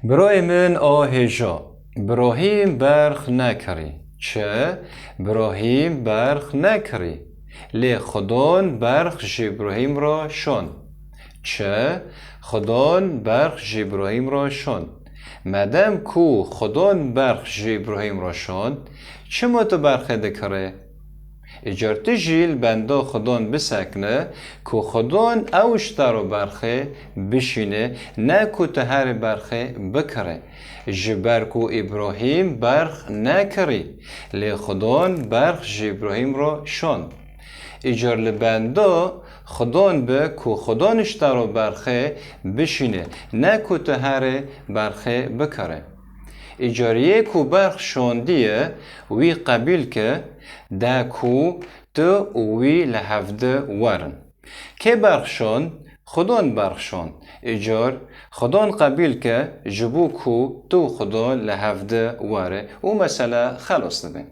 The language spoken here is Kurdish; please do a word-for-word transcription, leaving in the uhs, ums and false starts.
Birayê min a hêja, Birahîm berx nekirî. Çi? Birahîm berx nekirî. Lê Xudon berx ji Birahîm re şon. Çi? Xudon berx ji Birahîm re şon. Medem ku Xudon berx ji Birahîm re şon, çima tu berxê dikirê? Îcar tu jî li benda Xudon bisekine ku Xudon ew ji te re berxê bişîne, ne ku tu herê berxê bikirê. Ji ber ku Îbrahîm berx nekirî, lê Xudon berx ji Îbrahîm re şon. Îcar li benda Xudon bi ku Xudon ji te re berxê bişîne, ne ku tu herê berxê bikirê. Îcar yê ku berx şondiye, wî qebîl ke, de ku tu û wî li hevdi werin. Kê berx şond? Xudon berx şond. Îcar Xudon qebîl ke, ji bo ku tu û Xudon li hevdi were û mesele xelos dibe.